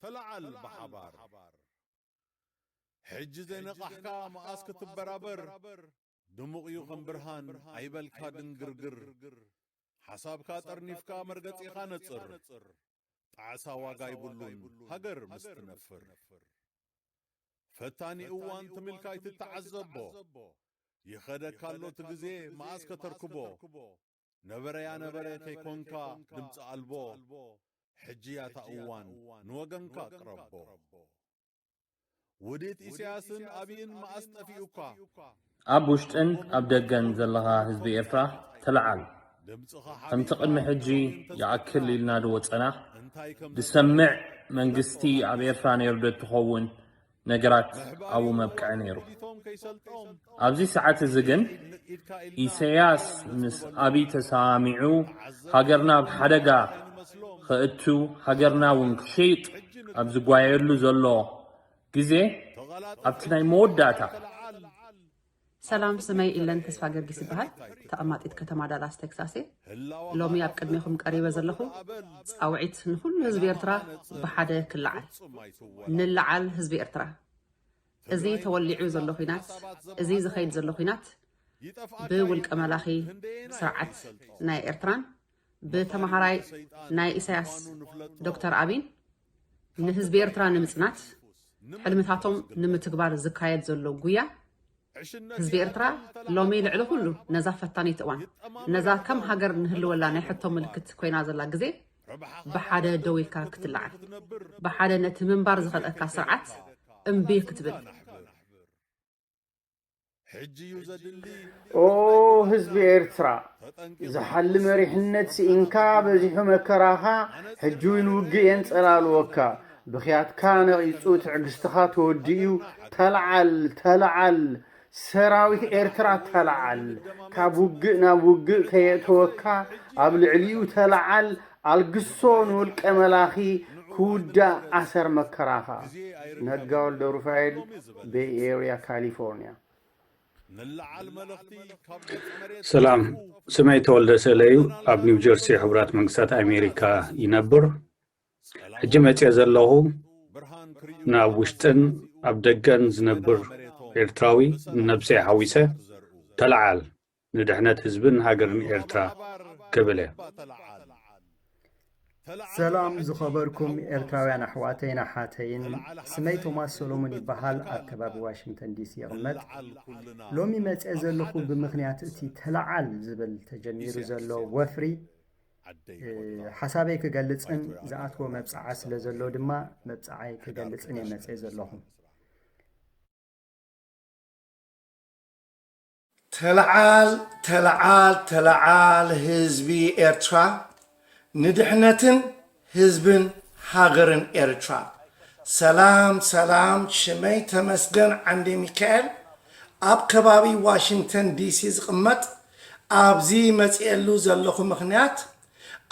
ተለዓል ብሓባር። ሕጂ ዘይነቓሕካ መኣስ ክትበራበር፣ ድሙቕ እዩ ከም ብርሃን ኣይበልካ ድንግርግር። ሓሳብካ ጠርኒፍካ መርገጺኻ ነጽር። ጣዕሳ ዋጋ ይብሉን ሃገር ምስ ትነፍር። ፈታኒ እዋን ትም ኢልካ ኣይትተዓዘቦ። ይኸደካ ኣሎ እቲ ግዜ መኣስ ከተርክቦ። ነበረያ ነበረ ከይኮንካ ድምፂ ኣልቦ። ሕጂ ያታ እዋን ንወገንካ ቅረቦ። ውዲት ኢሳያስን ኣብይን መኣስ ጠፊኡካ? ኣብ ውሽጥን ኣብ ደገን ዘለኻ ህዝቢ ኤርትራ ተለዓል። ድምፅኻ ከምቲ ሓቢእካ ቅድሚ ሕጂ ይኣክል ኢልና ዝወፀና እንታይ ከም ዝሰምዕ መንግስቲ ኣብ ኤርትራ ነይሩ ዶ ትኸውን ነገራት ኣብኡ መብቅዐ ነይሩ። ኣብዚ ሰዓት እዚ ግን ኢሳያስ ምስ ኣብይ ተሰማሚዑ ሃገርና ኣብ ሓደጋ ከእቱ ሃገርና እውን ክሸይጥ ኣብ ዝጓየሉ ዘሎ ግዜ ኣብቲ ናይ መወዳእታ ሰላም፣ ስመይ ኢለን ተስፋ ገርጊስ ይበሃል። ተቐማጢት ከተማ ዳላስ ቴክሳስ እየ። ሎሚ ኣብ ቅድሜኹም ቀሪበ ዘለኹ ፃውዒት ንኹሉ ህዝቢ ኤርትራ ብሓደ ክለዓል። ንለዓል ህዝቢ ኤርትራ። እዚ ተወሊዑ ዘሎ ኹናት፣ እዚ ዝኸይድ ዘሎ ኹናት ብውልቀ መላኺ ስርዓት ናይ ኤርትራን ብተምሃራይ ናይ ኢሳያስ ዶክተር ኣቢን ንህዝቢ ኤርትራ ንምጽናት ሕልምታቶም ንምትግባር ዝካየድ ዘሎ ጉያ ህዝቢ ኤርትራ ሎሚ ልዕሊ ኩሉ ነዛ ፈታኒት እዋን ነዛ ከም ሃገር ንህልወላ ናይ ሕቶ ምልክት ኮይና ዘላ ግዜ ብሓደ ደው ኢልካ ክትለዓል ብሓደ ነቲ ምንባር ዝኸልአካ ስርዓት እምቢ ክትብል ሕጂ እዩ ዘድሊ ኦ ህዝቢ ኤርትራ ዝሓሊ መሪሕነት ስኢንካ በዚሑ መከራኻ ሕጂ እውን ውግእ የንጸላልወካ ብኽያትካ ነቒጹ ትዕግስትኻ ተወዲኡ ተለዓል ተለዓል ሰራዊት ኤርትራ ተለዓል ካብ ውግእ ናብ ውግእ ከየእተወካ ኣብ ልዕሊኡ ተለዓል ኣልግሶ ንውልቀ መላኺ ክውዳእ ኣሰር መከራኻ ነጋ ወልደ ሩፋኤል ቤይ ኤርያ ካሊፎርኒያ ሰላም ስመይ ተወልደ ሰለዩ ኣብ ኒው ጀርሲ ሕቡራት መንግስታት ኣሜሪካ ይነብር ሕጂ መፅየ ዘለኹ ናብ ውሽጥን ኣብ ደገን ዝነብር ኤርትራዊ ንነብሰይ ሓዊሰ ተለዓል ንድሕነት ህዝብን ሃገርን ኤርትራ ክብል እየ። ሰላም ዝኸበርኩም ኤርትራውያን ኣሕዋተይን ኣሓተይን፣ ስመይ ቶማስ ሰሎሞን ይበሃል። ኣብ ከባቢ ዋሽንግተን ዲሲ ይቕመጥ። ሎሚ መፅየ ዘለኹ ብምኽንያት እቲ ተለዓል ዝብል ተጀሚሩ ዘሎ ወፍሪ ሓሳበይ ክገልፅን ዝኣትዎ መብፅዓ ስለ ዘሎ ድማ መብፅዓይ ክገልፅን እየ መፅየ ዘለኹ። ተለዓል ተለዓል ተለዓል ህዝቢ ኤርትራ ንድሕነትን ህዝብን ሃገርን ኤርትራ። ሰላም ሰላም ሽመይ ተመስገን ዓንደ ሚካኤል ኣብ ከባቢ ዋሽንግተን ዲሲ ዝቕመጥ ኣብዚ መፅኤሉ ዘለኹ ምኽንያት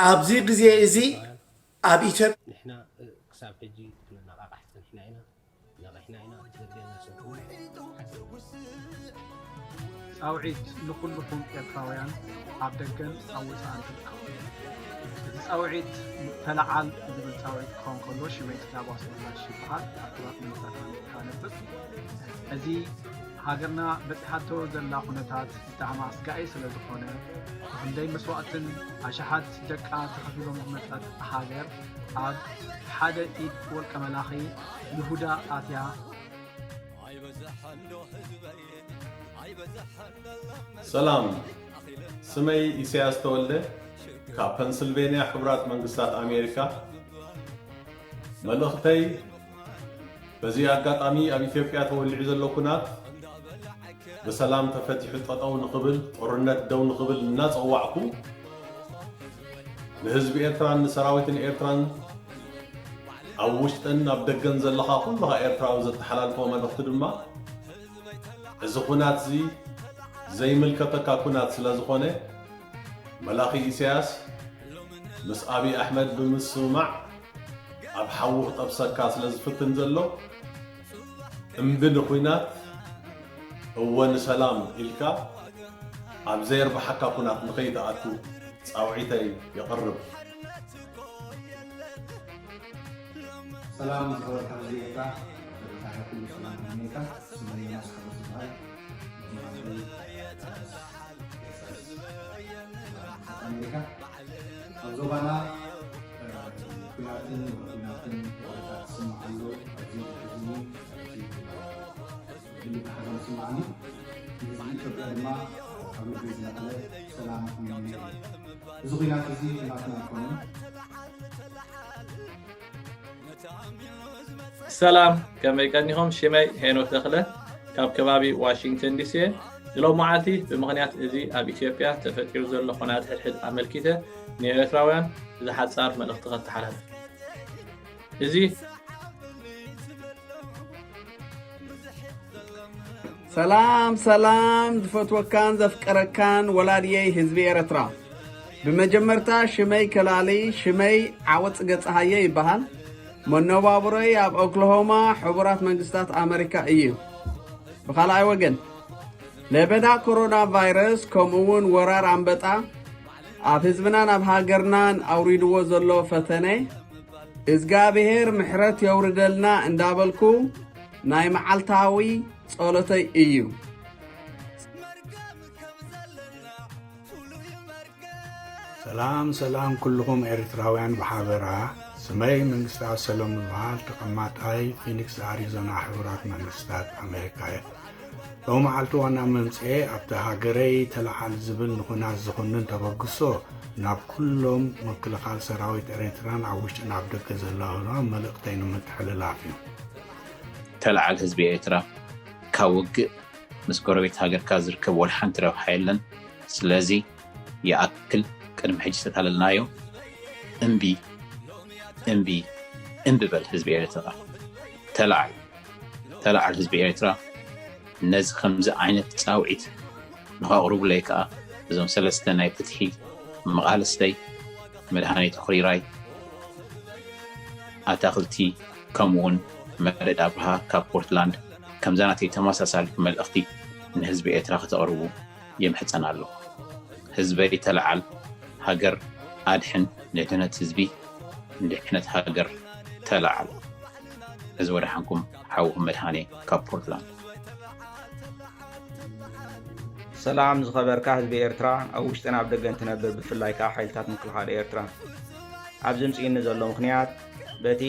ኣብዚ ግዜ እዚ ኣብ ኢትዮጵያ ንሕና ክሳብ ሕጂ ክንነቓቓሕ ጸኒሕና ኢና። ነቒሕና ኢና። ዘድልየና ሰብ ጻውዒት ንኹልኹም ኤርትራውያን ኣብ ደገን ኣብ ወጻእን ትርከቡ። እዚ ጻውዒት ተለዓል ዝብል ጻውዒት ክኸውን ከሎ ሽመይ ጽጋቡ ኣስመላሽ ይበሃል። ኣብ ክልላት መንግስታት ኣሜሪካ እነብር። እዚ ሃገርና በጺሓቶ ዘላ ኩነታት ብጣዕሚ ኣስጋኢ ስለ ዝኾነ ብኽንደይ መስዋእትን ኣሽሓት ደቃ ተኸፊሎም ዝመጸት ሃገር ኣብ ሓደ ኢድ ወልቀ መላኺ ይሁዳ ኣትያ። ሰላም፣ ስመይ ኢሳያስ ተወልደ ካብ ፐንስልቬንያ ሕቡራት መንግስታት ኣሜሪካ። መልእኽተይ በዚ ኣጋጣሚ ኣብ ኢትዮጵያ ተወሊዑ ዘሎ ኩናት ብሰላም ተፈቲሑ ጠጠው ንኽብል ጦርነት ደው ንኽብል እናፀዋዕኩ ንህዝቢ ኤርትራን ንሰራዊትን ኤርትራን ኣብ ውሽጥን ኣብ ደገን ዘለኻ ኩልኻ ኤርትራዊ ዘተሓላልፎ መልእኽቲ ድማ እዚ ኩናት እዚ ዘይምልከተካ ኩናት ስለ ዝኾነ መላኺ ኢሳያስ ምስ ኣብይ ኣሕመድ ብምስምማዕ ኣብ ሓዊ ክጠብሰካ ስለ ዝፍትን ዘሎ እምቢ ንኹናት እወ ንሰላም ኢልካ ኣብ ዘየርብሓካ ኩናት ንኸይትኣቱ ጻውዒተይ የቕርብ። ሰላም ዝኸበርካ ዜጋ፣ ተበታተን ኩሉ ሰላም ኣሜሪካ፣ ስመይ ዮናስ ሓጎስ ይበሃል። ኣሜሪካ ኣብ ዞባና ኩናትን ኩናትን ኩነታት ዝስማዕ ኣሎ። ኣብዚ ሕዚ ሕዚ ብልቢ ሓዘን ይስማዓኒ። ንህዝቢ ኢትዮጵያ ድማ ካብ ልቢ ዝነቐለ ሰላም ይምነ። እዚ ኩናት እዚ ኩናትና ኣይኮነን። ሰላም፣ ከመይ ቀኒኹም? ሽመይ ሄኖክ ተኽለ ካብ ከባቢ ዋሽንግተን ዲሲ እየ። ንሎሚ መዓልቲ ብምኽንያት እዚ ኣብ ኢትዮጵያ ተፈጢሩ ዘሎ ኹናት ሕድሕድ ኣመልኪተ ንኤርትራውያን እዚ ሓጻር መልእኽቲ ከተሓላልፍ። እዚ ሰላም ሰላም ዝፈትወካን ዘፍቀረካን ወላድየይ ህዝቢ ኤረትራ። ብመጀመርታ ሽመይ ከላሊ ሽመይ ዓወት ጽገ ጸሃየ ይበሃል። መነባብሮይ ኣብ ኦክላሆማ ሕቡራት መንግስታት ኣመሪካ እዩ። ብኻልኣይ ወገን ለበዳ ኮሮና ቫይረስ ከምኡ እውን ወራር ኣንበጣ ኣብ ህዝብናን ኣብ ሃገርናን ኣውሪድዎ ዘሎ ፈተነ እዝጋብሄር ምሕረት የውርደልና እንዳበልኩ ናይ መዓልታዊ ጸሎተይ እዩ። ሰላም ሰላም ኩልኹም ኤርትራውያን ብሓበራ። ስመይ መንግስታብ ሰለሙን ይበሃል። ተቐማጣይ ፊኒክስ ኣሪዞና ሕቡራት መንግስታት ኣሜሪካ እየ። ሎሚ መዓልቲ ዋና መምፅኤ ኣብቲ ሃገረይ ተለዓል ዝብል ንኹናት ዝኹንን ተበግሶ ናብ ኩሎም ምክልኻል ሰራዊት ኤርትራን ኣብ ውሽጥን ኣብ ደገ ዘለዉ መልእኽተይ ንምትሕልላፍ እዩ። ተለዓል ህዝቢ ኤርትራ ካብ ውግእ ምስ ጎረቤት ሃገርካ ዝርከብ ወላ ሓንቲ ረብሓ የለን። ስለዚ ይኣክል ቅድሚ ሕጂ ዝተታለልናዮ እምቢ እምቢ እምቢ በል ህዝቢ ኤርትራ። ተለዓል ተለዓል ህዝቢ ኤርትራ ነዚ ከምዚ ዓይነት ጻውዒት ንኸቕርቡለይ ከኣ እዞም ሰለስተ ናይ ፍትሒ መቓልስተይ መድሃኔ ተኹሪራይ ኣታኽልቲ ከምኡውን መረድ ኣብርሃ ካብ ፖርትላንድ ከምዛ ናተይ ተመሳሳሊ መልእኽቲ ንህዝቢ ኤርትራ ከተቕርቡ ይምሕጸን ኣለኹ። ህዝበይ ተለዓል፣ ሃገር ኣድሕን፣ ንድሕነት ህዝቢ፣ ንድሕነት ሃገር ተለዓል። እዚ ወደሓንኩም ሓውኹም መድሃኔ ካብ ፖርትላንድ። ሰላም ዝኸበርካ ህዝቢ ኤርትራ፣ ኣብ ውሽጥን ኣብ ደገን ትነብር፣ ብፍላይ ከኣ ሓይልታት ምክልኻል ኤርትራ። ኣብዚ ምጽኢኒ ዘሎ ምኽንያት በቲ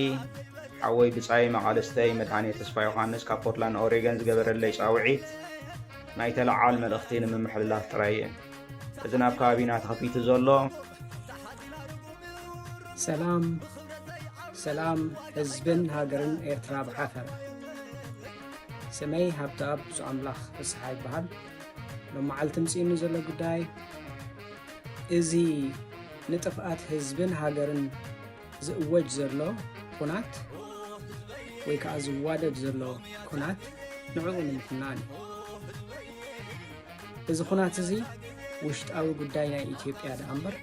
ሓወይ ብጻይ መቓልስተይ መድሃኔ ተስፋ ዮሃንስ ካብ ፖርትላንድ ኦሬገን ዝገበረለይ ጻውዒት ናይ ተለዓል መልእኽቲ ንምምሕልላፍ ጥራይ እየ። እዚ ናብ ከባቢና ተኸፊቱ ዘሎ ሰላም ሰላም ህዝብን ሃገርን ኤርትራ ብሓፈራ። ስመይ ሃብተኣብ ብፁዕ ኣምላኽ ፍስሓ ይበሃል። ሎም መዓልቲ ምጽእኒ ዘሎ ጉዳይ እዚ ንጥፍኣት ህዝብን ሃገርን ዝእወጅ ዘሎ ኩናት ወይ ከዓ ዝዋደድ ዘሎ ኩናት ንዕኡ ንምፍናን እዩ። እዚ ኩናት እዚ ውሽጣዊ ጉዳይ ናይ ኢትዮጵያ ደኣ እምበር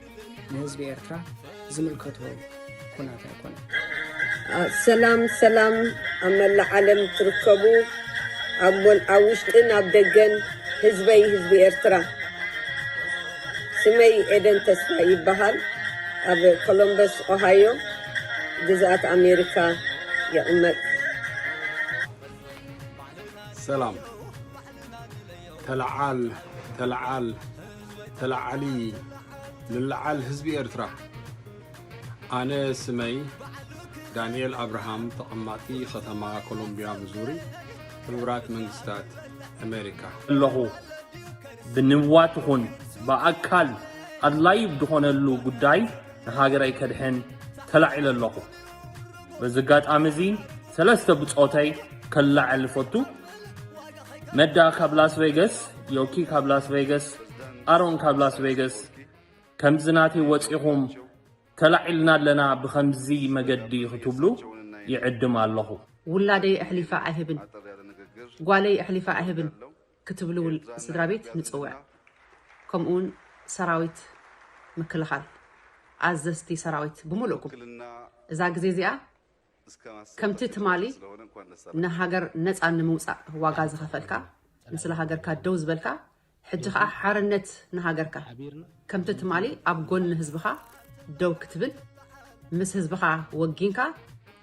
ንህዝቢ ኤርትራ ዝምልከቶ ኩናት ኣይኮነን። ሰላም ሰላም ኣብ መላእ ዓለም ትርከቡ ኣብ ጎን ኣብ ውሽጥን ኣብ ደገን ህዝበይ ህዝቢ ኤርትራ ስመይ ኤደን ተስፋ ይበሃል ኣብ ኮሎምበስ ኦሃዮ ግዝኣት ኣሜሪካ ይቕመጥ። ሰላም ተለዓል ተለዓል ተለዓሊ ንለዓል ህዝቢ ኤርትራ ኣነ ስመይ ዳንኤል ኣብርሃም ተቐማጢ ከተማ ኮሎምቢያ ሚዙሪ ሕቡራት መንግስታት ኣሜሪካ። ኣለኹ ብንዋት ኹን ብኣካል ኣድላዩ ብድኾነሉ ጉዳይ ንሃገረይ ከድሕን ተላዒለ ኣለኹ። በዚ ኣጋጣሚ እዚ ሰለስተ ብጾተይ ከላዕል እፈቱ። መዳ ካብ ላስ ቬገስ፣ ዮኪ ካብ ላስ ቬገስ፣ ኣሮን ካብ ላስ ቬገስ ከምዚ ናተይ ወጺኹም ተላዒልና ኣለና ብኸምዚ መገዲ ክትብሉ ይዕድም ኣለኹ። ውላደይ ኣሕሊፋ ኣይህብን፣ ጓለይ ኣሕሊፋ ኣይህብን ክትብሉ ስድራ ቤት ንጽውዕ። ከምኡውን ሰራዊት ምክልኻል ኣዘዝቲ ሰራዊት ብምሉእኩም እዛ ግዜ እዚኣ ከምቲ ትማሊ ንሃገር ነፃ ንምውፃእ ዋጋ ዝኸፈልካ ንስለ ሃገርካ ደው ዝበልካ ሕጂ ከዓ ሓርነት ንሃገርካ ከምቲ ትማሊ ኣብ ጎኒ ህዝብኻ ደው ክትብል ምስ ህዝብኻ ወጊንካ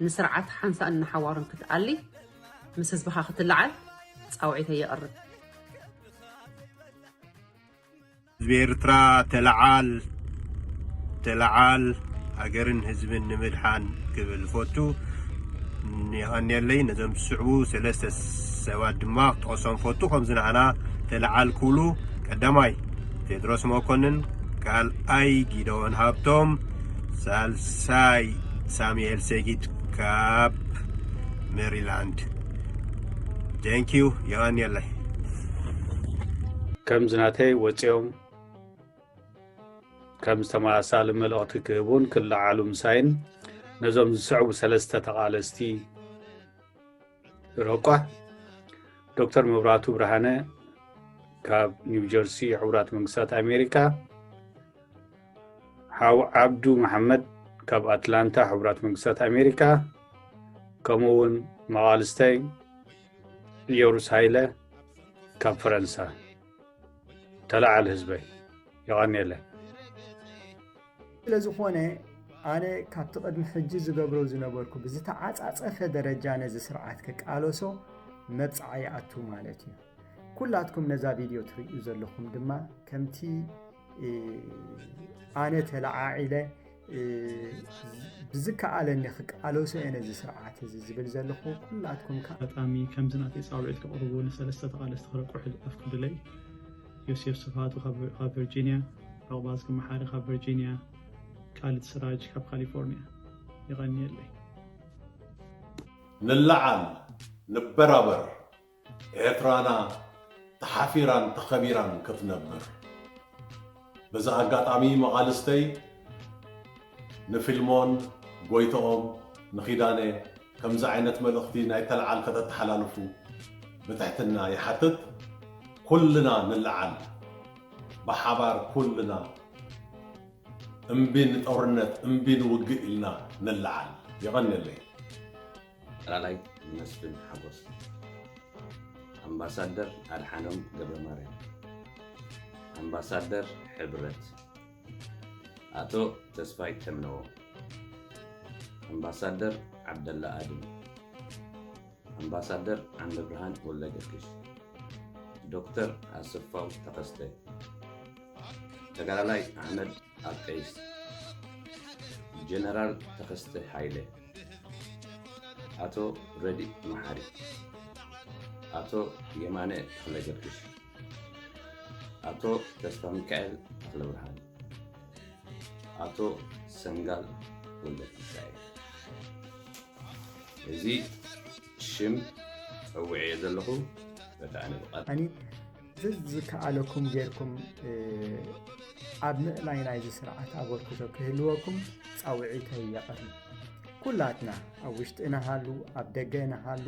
ንስርዓት ሓንሳእን ንሓዋሩን ክትኣሊ፣ ምስ ህዝብኻ ክትለዓል ጻውዒተይ የቕርብ። ህዝቢ ኤርትራ ተለዓል፣ ተለዓል፣ ሃገርን ህዝብን ንምድሓን ክብል ፈቱ። የቐንየለይ። ነዞም ዝስዕቡ ሰለስተ ሰባት ድማ ክጠቕሶም ፈቱ። ከምዚ ንዓና ተለዓል ክብሉ፣ ቀዳማይ ቴድሮስ መኮንን፣ ካልኣይ ጊደዎን ሃብቶም፣ ሳልሳይ ሳሙኤል ሰጊድ ካብ ሜሪላንድ። Thank you። የቐንየለይ። ከምዚ ናተይ ወፂኦም ከም ዝተመሳሳሊ መልእኽቲ ክህቡን ክለዓሉ ምሳይን ነዞም ዝስዕቡ ሰለስተ ተቓለስቲ ረቋ ዶክተር መብራቱ ብርሃነ ካብ ኒው ጀርሲ ሕቡራት መንግስታት ኣሜሪካ፣ ሓው ዓብዱ መሓመድ ካብ ኣትላንታ ሕቡራት መንግስታት ኣሜሪካ፣ ከምኡ እውን መቓልስተይ ኢየሩስ ሃይለ ካብ ፈረንሳ። ተለዓል ህዝበይ፣ የቐንየለይ። ስለ ዝኾነ ኣነ ካብቲ ቅድሚ ሕጂ ዝገብሮ ዝነበርኩ ብዝተዓጻጸፈ ደረጃ ነዚ ስርዓት ክቃለሶ መብጽዓ ይኣቱ ማለት እዩ። ኩላትኩም ነዛ ቪድዮ ትርእዩ ዘለኹም ድማ ከምቲ ኣነ ተለዓዒለ ብዝከኣለኒ ክቃለሶ እየ ነዚ ስርዓት እዚ ዝብል ዘለኹ። ኩላትኩም ከ ኣጋጣሚ ከምዚ ናተይ ጻውዒት ከቕርቡ ንሰለስተ ተቓለስቲ ክረቁ ሕልፍ ክብለይ። ዮሴፍ ስብሃቱ ካብ ቨርጂንያ፣ ዑቕባዝጊ መሓሪ ካብ ቨርጂንያ፣ ካልድ ስራጅ ካብ ካሊፎርኒያ። የቐንየለይ። ንለዓል፣ ንበራበር፣ ኤርትራና ተሓፊራን ተኸቢራን ክትነብር። በዚ ኣጋጣሚ መቓልስተይ ንፊልሞን ጎይትኦም፣ ንኺዳነ ከምዚ ዓይነት መልእኽቲ ናይ ተለዓል ከተተሓላልፉ ብትሕትና ይሓትት። ኩልና ንለዓል፣ ብሓባር ኩልና እምቢ ንጦርነት፣ እምቢ ንውግእ ኢልና ንለዓል። የቐንየለይ። ተጋዳላይ መስፍን ሓጎስ፣ ኣምባሳደር ኣድሓኖም ገብረማርያም፣ ኣምባሳደር ሕብረት ኣቶ ተስፋይ ተምነዎ፣ ኣምባሳደር ዓብደላ ኣድም፣ ኣምባሳደር ዓንደብርሃን ወልደገርግሽ፣ ዶክተር ኣሰፋው ተኸስተ፣ ተጋዳላይ ኣሕመድ ኣብቀይስ፣ ጀነራል ተኸስተ ሃይለ፣ ኣቶ ረዲእ መሓሪ፣ ኣቶ የማነ ተኽለገርግሽ፣ ኣቶ ተስፋሚካኤል ተኽለብርሃን፣ ኣቶ ሰንጋል ወልደትንሳኤ። እዚ ሽም ጸዊዐዮ ዘለኹ በቲ ኣነ ብቐ ኣኒ ዝዝከኣለኩም ጌርኩም ኣብ ምእላይ ናይዚ ስርዓት ኣበርክቶ ክህልወኩም ጻውዒተይ የቐርብ። ኩላትና ኣብ ውሽጢ ንሃሉ ኣብ ደገ ንሃሉ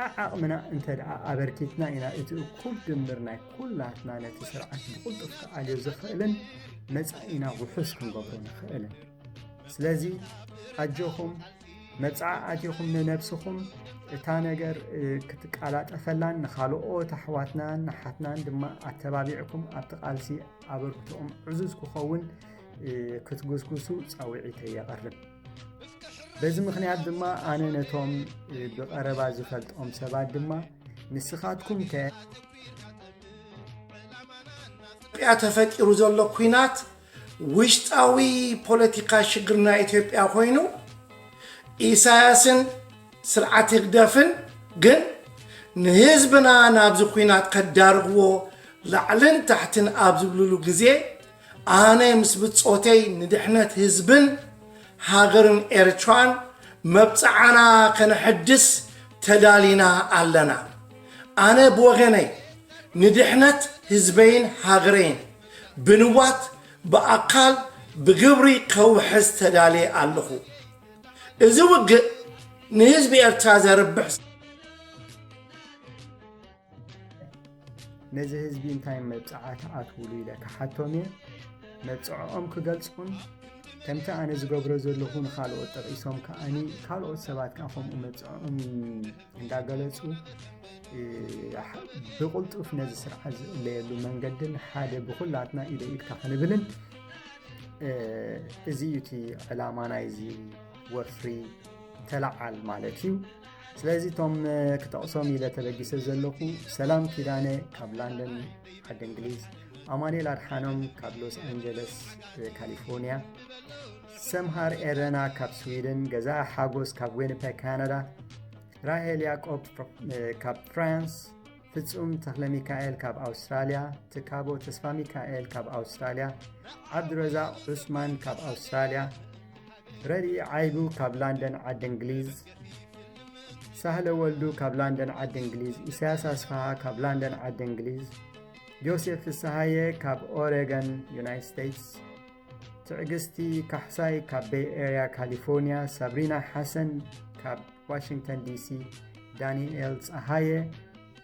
ዓዓቕምና እንተ ደኣ ኣበርኪትና ኢና እቲ እኩብ ድምር ናይ ኩላትና ነቲ ስርዓት ብቕልጡፍ ክኣልዮ ዝኽእልን መጻኢና ውሑስ ክንገብሮ ንኽእልን። ስለዚ ኣጆኹም መብጽዓ ኣቲኹም ንነብስኹም እታ ነገር ክትቀላጠፈላን ንኻልኦት ኣሕዋትናን ንሓትናን ድማ ኣተባቢዕኩም ኣብቲ ቃልሲ ኣበርክቶኦም ዕዙዝ ክኸውን ክትጉስጉሱ ጻውዒተይ የቐርብ። በዚ ምኽንያት ድማ ኣነ ነቶም ብቐረባ ዝፈልጦም ሰባት ድማ ንስኻትኩም ከ ኢትዮጵያ ተፈጢሩ ዘሎ ኲናት ውሽጣዊ ፖለቲካ ሽግር ናይ ኢትዮጵያ ኮይኑ ኢሳያስን ስርዓት ህግደፍን ግን ንህዝብና ናብዚ ኲናት ከዳርግዎ ላዕልን ታሕትን ኣብ ዝብልሉ ግዜ ኣነ ምስ ብጾተይ ንድሕነት ህዝብን ሃገርን ኤርትራን መብጽዓና ከነሐድስ ተዳሊና ኣለና። ኣነ ብወገነይ ንድሕነት ህዝበይን ሃገረይን ብንዋት ብኣካል ብግብሪ ከውሕስ ተዳልየ ኣለኹ። እዚ ውግእ ንህዝቢ ኤርትራ ዘርብሕ ነዚ ህዝቢ እንታይ መብጽዓ ትኣትውሉ ኢለ ክሓቶም እየ። መብጽዕኦም ክገልጹን ከምቲ ኣነ ዝገብሮ ዘለኹ ንኻልኦት ጠቒሶም ከኣኒ ካልኦት ሰባት ከኣ ከምኡ መብጽዕኦም እንዳገለጹ ብቕልጡፍ ነዚ ስርዓት ዝእለየሉ መንገድን ሓደ ብኹላትና ኢደ ኢድካ ክንብልን እዚ እዩ እቲ ዕላማ ናይዚ ወፍሪ። ተለዓል ማለት እዩ። ስለዚ እቶም ክጠቕሶም ኢለ ተበጊሰ ዘለኹ፣ ሰላም ኪዳነ ካብ ላንደን ዓዲ እንግሊዝ፣ ኣማኑኤል ኣድሓኖም ካብ ሎስ ኣንጀለስ ካሊፎርኒያ፣ ሰምሃር ኤረና ካብ ስዊድን፣ ገዛኢ ሓጎስ ካብ ዊኒፐግ ካናዳ፣ ራሄል ያቆብ ካብ ፍራንስ፣ ፍጹም ተኽለ ሚካኤል ካብ ኣውስትራልያ፣ ትካቦ ተስፋ ሚካኤል ካብ ኣውስትራልያ፣ ዓብድረዛቕ ዑስማን ካብ ኣውስትራልያ፣ ረድኢ ዓይቡ ካብ ላንደን ዓዲ እንግሊዝ፣ ሳህለ ወልዱ ካብ ላንደን ዓዲ እንግሊዝ፣ ኢሳያስ ኣስፍሃ ካብ ላንደን ዓዲ እንግሊዝ፣ ዮሴፍ ፍስሃየ ካብ ኦሬገን ዩናይትድ ስቴትስ፣ ትዕግስቲ ካሕሳይ ካብ ቤይ ኤርያ ካሊፎርኒያ፣ ሳብሪና ሓሰን ካብ ዋሽንግተን ዲሲ፣ ዳንኤል ጸሃየ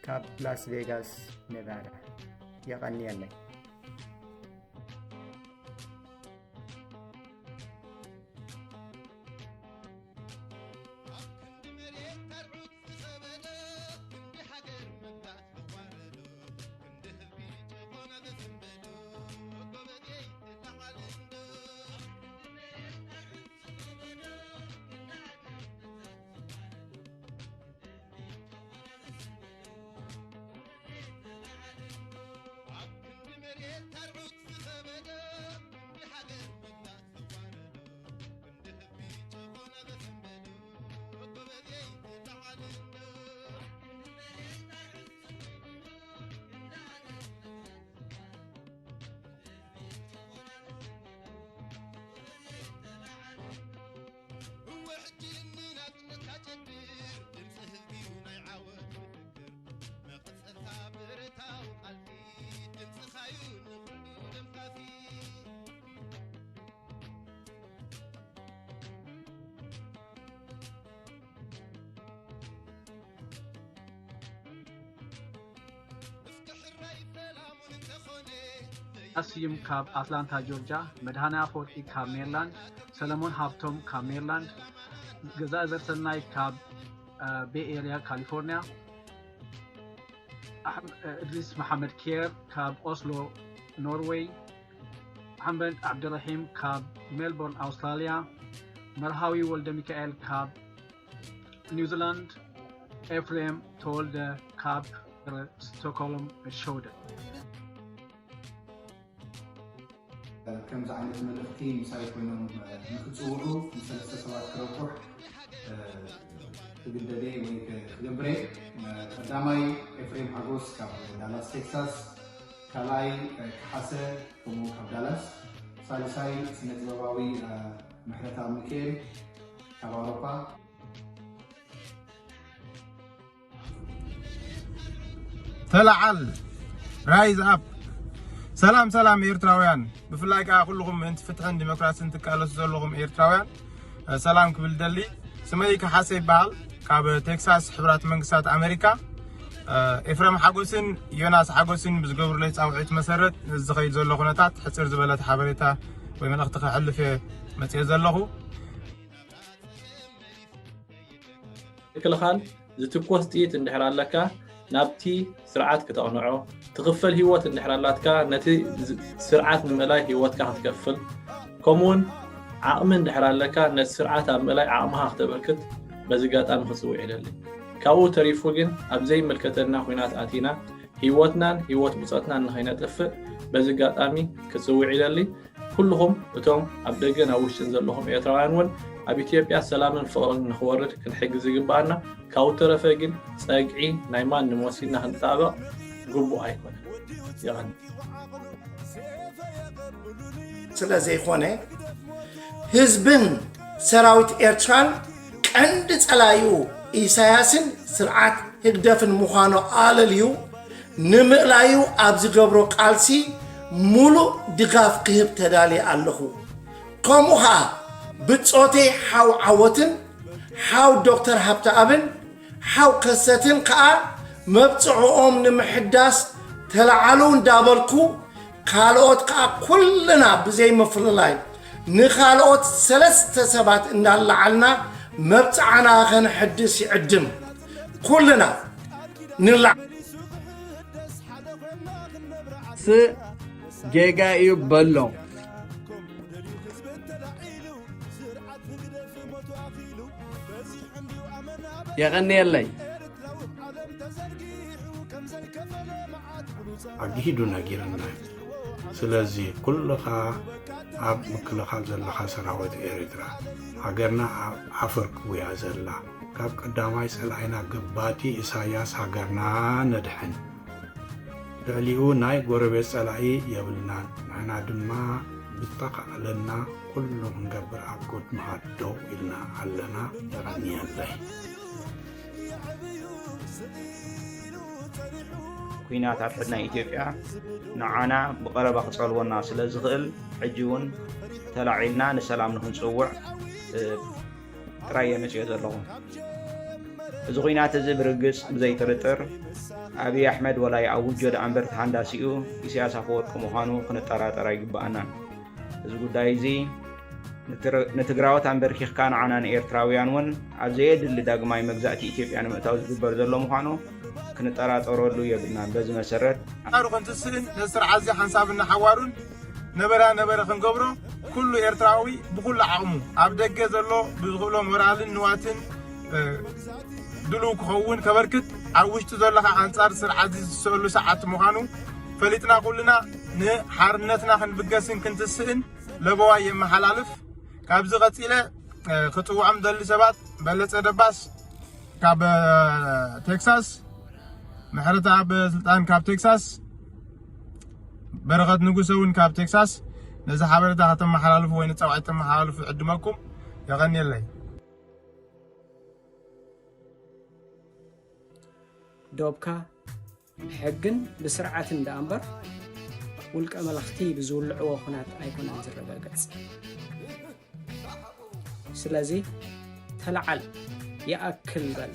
ካብ ላስ ቬጋስ ኔቫዳ። የቐንየለይ። ኣስዩም ካብ ኣትላንታ ጆርጃ፣ መድሃኔ ኣፈወርቂ ካብ ሜሪላንድ፣ ሰለሞን ሃብቶም ካብ ሜሪላንድ፣ ገዛኢ ዘርሰናይ ካብ ቤይ ኤርያ ካሊፎርኒያ፣ ኣሕም- እድሪስ መሓመድ ኬር ካብ ኦስሎ ኖርዌይ፣ ኣሕመድ ዓብደረሒም ካብ ሜልቦርን ኣውስትራልያ፣ መርሃዊ ወልደ ሚካኤል ካብ ኒውዚላንድ፣ ኤፍሬም ተወልደ ካብ ስቶክሆልም ሽወደን። ከምዚ ዓይነት መልእኽቲ ምሳይ ኮይኖም ንክፅውዑ ንሰለስተ ሰባት ክረቁሕ ክግደደ ወይ ክገብረ። ቀዳማይ ኤፍሬም ሓጎስ ካብ ዳላስ ቴክሳስ፣ ካልኣይ ካሓሰ ከምኡ ካብ ዳላስ፣ ሳልሳይ ስነ ጥበባዊ ምሕረታብ ሚካኤል ካብ ኣውሮፓ። ተለዓል ራይዝ ኣፕ። ሰላም ሰላም ኤርትራውያን፣ ብፍላይ ከዓ ኩልኹም ምእንቲ ፍትሕን ዲሞክራስን ትቃለሱ ዘለኹም ኤርትራውያን ሰላም ክብል ደሊ። ስመይ ከሓሰ ይበሃል፣ ካብ ቴክሳስ ሕቡራት መንግስታት ኣሜሪካ። ኤፍረም ሓጎስን ዮናስ ሓጎስን ብዝገብሩለይ ፃውዒት መሰረት ዝኸይድ ዘሎ ኩነታት ሕፅር ዝበለት ሓበሬታ ወይ መልእኽቲ ከሕልፍ እየ መፅየ ዘለኹ። ምክልኻል ዝትኮስ ጥይት እንድሕር ኣለካ ናብቲ ስርዓት ክተቕንዖ፣ ትኽፈል ህይወት እንድሕር ኣላትካ ነቲ ስርዓት ንምእላይ ህይወትካ ክትከፍል፣ ከምኡውን ዓቕሚ እንድሕር ኣለካ ነቲ ስርዓት ኣብ ምእላይ ዓቕምኻ ክተበርክት በዚ ኣጋጣሚ ክጽውዕ ይደሊ። ካብኡ ተሪፉ ግን ኣብ ዘይምልከተና ኲናት ኣቲና ህይወትናን ህይወት ብጾትናን ንኸይነጥፍእ በዚ ኣጋጣሚ ክጽውዕ ይደሊ። ኩልኹም እቶም ኣብ ደገን ኣብ ውሽጥን ዘለኹም ኤርትራውያን እውን ኣብ ኢትዮጵያ ሰላምን ፍቕርን ንኽወርድ ክንሕግዝ ይግበኣና። ካብኡ ተረፈ ግን ጸግዒ ናይ ማንም ወሲድና ክንጣበቕ ግቡእ ኣይኮነን። የቐንየለይ። ስለ ዘይኮነ ህዝብን ሰራዊት ኤርትራን ቀንዲ ጸላኢኡ ኢሳያስን ስርዓት ህግደፍን ምዃኑ ኣለልዩ ንምእላዩ ኣብ ዝገብሮ ቃልሲ ሙሉእ ድጋፍ ክህብ ተዳልየ ኣለኹ። ከምኡ ኸኣ ብጾተይ ሓው ዓወትን ሓው ዶክተር ሃብተኣብን ሓው ከሰትን ከኣ መብጽዕኦም ንምሕዳስ ተለዓሉ እንዳበልኩ ካልኦት ከኣ ኩልና ብዘይ ምፍልላይ ንኻልኦት ሰለስተ ሰባት እንዳለዓልና መብጽዓና ኸነሐድስ ይዕድም። ኩልና ንለዓል። ስእ ጌጋ እዩ በሎ። የቐንየለይ። ኣግሂዱ ነጊርና እዩ። ስለዚ ኩልኻ ኣብ ምክልኻል ዘለኻ ሰራዊት ኤርትራ፣ ሃገርና ኣብ ዓፈር ክውያ ዘላ፣ ካብ ቀዳማይ ጸላኢና ገባቲ ኢሳያስ ሃገርና ነድሕን። ልዕሊኡ ናይ ጎረቤት ጸላኢ የብልናን። ንሕና ድማ ብዝተኻእለና ኩሉ ክንገብር ኣብ ጎድንኻ ደው ኢልና ኣለና። የቐንየለይ። ኲናት ኣብ ሕድና ኢትዮጵያ ንዓና ብቐረባ ክጸልወና ስለ ዝኽእል፣ ሕጂ እውን ተላዒልና ንሰላም ንኽንጽውዕ ጥራይ እየ መጺኦ ዘለኹ። እዚ ኲናት እዚ ብርግጽ ብዘይጥርጥር ኣብይ ኣሕመድ ወላይ ኣብ ውጆ ደኣ እምበር ተሃንዳሲኡ ኢሳያስ ኣፈወርቂ ምዃኑ ክንጠራጠር ኣይግብኣናን። እዚ ጉዳይ እዚ ንትር- ንትግራዎት ኣንበርኪኽካ ንዓና ንኤርትራውያን እውን ኣብ ዘየድሊ ዳግማይ መግዛእቲ ኢትዮጵያ ንምእታው ዝግበር ዘሎ ምዃኑ ክንጠራጠረሉ የብልናን። በዚ መሰረት ሓሩ ክንትስእን ነዚ ስርዓት እዚ ሓንሳብን ንሓዋሩን ነበራ ነበረ ክንገብሮ ኩሉ ኤርትራዊ ብኩሉ ዓቕሙ ኣብ ደገ ዘሎ ብዝኽእሎ ሞራልን ንዋትን ድሉው ክኸውን ከበርክት ኣብ ውሽጢ ዘሎ ከዓ ኣንጻር ስርዓት እዚ ዝስእሉ ሰዓት ምዃኑ ፈሊጥና ኩልና ንሓርነትና ክንብገስን ክንትስእን ለበዋይ የመሓላልፍ። ካብዚ ቀጺለ ክጽውዖም ደሊ ሰባት በለጸ ደባስ ካብ ቴክሳስ፣ ምሕረተኣብ ስልጣን ካብ ቴክሳስ፣ በረኸት ንጉሰ እውን ካብ ቴክሳስ ነዚ ሓበሬታ ከተመሓላልፉ ወይ ንጸዋዒት ተመሓላልፉ ዕድመኩም የቐንየለይ። ዶብካ ብሕግን ብስርዓትን ደኣ እምበር ውልቀ መለኽቲ ብዝውልዕዎ ኹናት ኣይኮነን ዝረጋገጽ። ስለዚ ተለዓል፣ ይኣክል በል።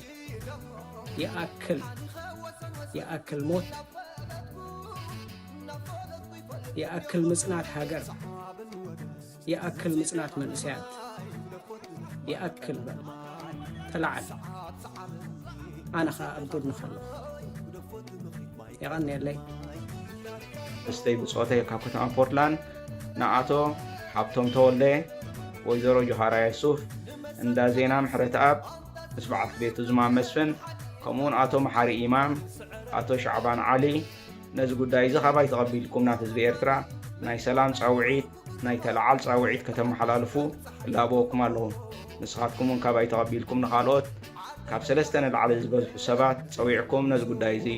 ይኣክል፣ ይኣክል ሞት፣ ይኣክል ምጽናት ሃገር፣ ይኣክል ምጽናት መንእሰያት፣ ይኣክል በል። ተለዓል፣ ኣነ ኸኣ ኣብ ጎድንኻ ኣለኹ። የቐንየለይ። እስተይ ብጾተይ ካብ ከተማ ፖርትላንድ ንኣቶ ሓብቶም ተወልደ፣ ወይዘሮ ጆሃራ የሱፍ፣ እንዳ ዜና ምሕረተኣብ ምስ በዓልቲ ቤቱ ዝማም መስፍን፣ ከምኡውን ኣቶ መሓሪ ኢማም፣ ኣቶ ሻዕባን ዓሊ፣ ነዚ ጉዳይ እዚ ካባይ ተቐቢልኩም ናብ ህዝቢ ኤርትራ ናይ ሰላም ጻውዒት ናይ ተለዓል ጻውዒት ከተመሓላልፉ እላበወኩም ኣለኹ። ንስኻትኩም እውን ካባይ ተቐቢልኩም ንኻልኦት ካብ ሰለስተ ንላዕሊ ዝበዝሑ ሰባት ጸዊዕኩም ነዚ ጉዳይ እዚ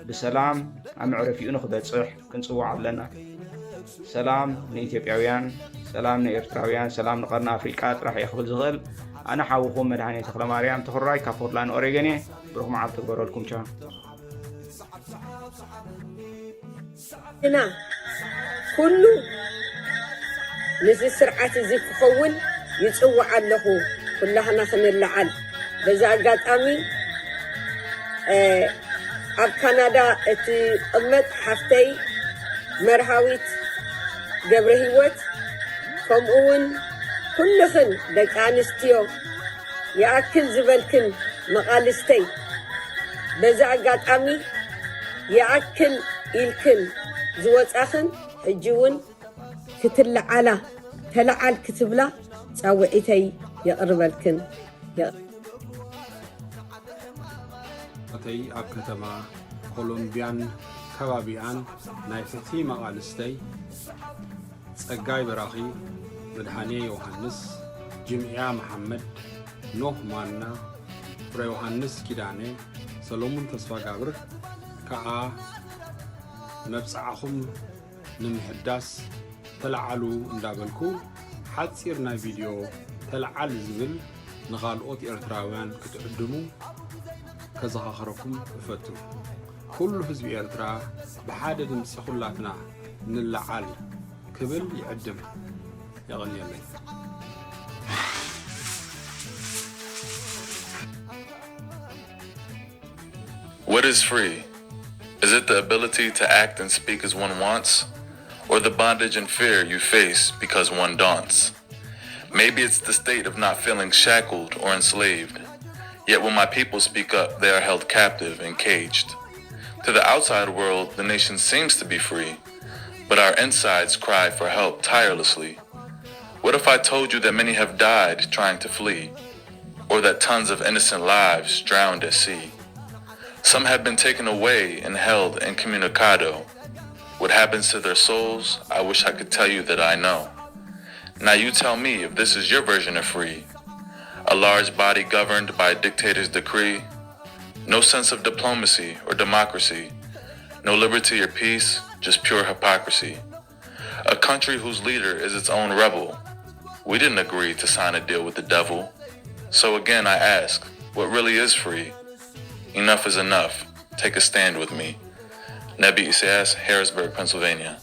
ብሰላም ኣብ መዕረፊኡ ንኽበጽሕ ክንጽውዕ ኣለና። ሰላም ንኢትዮጵያውያን፣ ሰላም ንኤርትራውያን፣ ሰላም ንቐርኒ ኣፍሪቃ ጥራሕ እየ ክብል ዝኽእል። ኣነ ሓውኹም መድሃኔ ተኽለማርያም ተኽራይ ካብ ፖርትላንድ ኦሬገን እየ። ብሩኽ መዓልቲ ግበረልኩም። ቻው። ግና ኩሉ ነዚ ስርዓት እዚ ክኸውን ይጽውዕ ኣለኹ። ኩላህና ክንለዓል። በዚ ኣጋጣሚ ኣብ ካናዳ እትቕመጥ ሓፍተይ መርሃዊት ገብረ ህይወት፣ ከምኡ እውን ኩልኽን ደቂ ኣንስትዮ ይኣክል ዝበልክን መቓልስተይ፣ በዚ ኣጋጣሚ ይኣክል ኢልክን ዝወጻኽን ሕጂ እውን ክትለዓላ ተለዓል ክትብላ ጻውዒተይ የቕርበልክን። ተይ ኣብ ከተማ ኮሎምቢያን ከባቢኣን ናይ ፍትሒ መቓልስተይ ጸጋይ በራኺ፣ መድሃኔ ዮሃንስ፣ ጅምዕያ መሓመድ፣ ኖህ ማና፣ ፍረዮሃንስ ኪዳነ፣ ሰሎሙን ተስፋጋብር ከኣ መብጽዓኹም ንምሕዳስ ተለዓሉ እንዳበልኩ ሓጺር ናይ ቪድዮ ተለዓል ዝብል ንኻልኦት ኤርትራውያን ክትዕድሙ ከዘኻኽረኩም እፈቱ። ኩሉ ህዝቢ ኤርትራ ብሓደ ድምጺ ኩላትና ንለዓል ክብል ይዕድም። የቐንየለይ። What is free? Is it the ability to act and speak as one wants, or the bondage and fear you face because one daunts? Maybe it's the state of not feeling shackled or enslaved. Yet when my people speak up, they are held captive and caged. To the outside world, the nation seems to be free, but our insides cry for help tirelessly. What if I told you that many have died trying to flee? or that tons of innocent lives drowned at sea. Some have been taken away and held incommunicado. What happens to their souls, I wish I could tell you that I know. Now you tell me if this is your version of free. A large body governed by a dictator's decree. No sense of diplomacy or democracy. No liberty or peace, just pure hypocrisy. A country whose leader is its own rebel. We didn't agree to sign a deal with the devil. So again, I ask, what really is free? Enough is enough. Take a stand with me. Nebi Isaias, Harrisburg, Pennsylvania.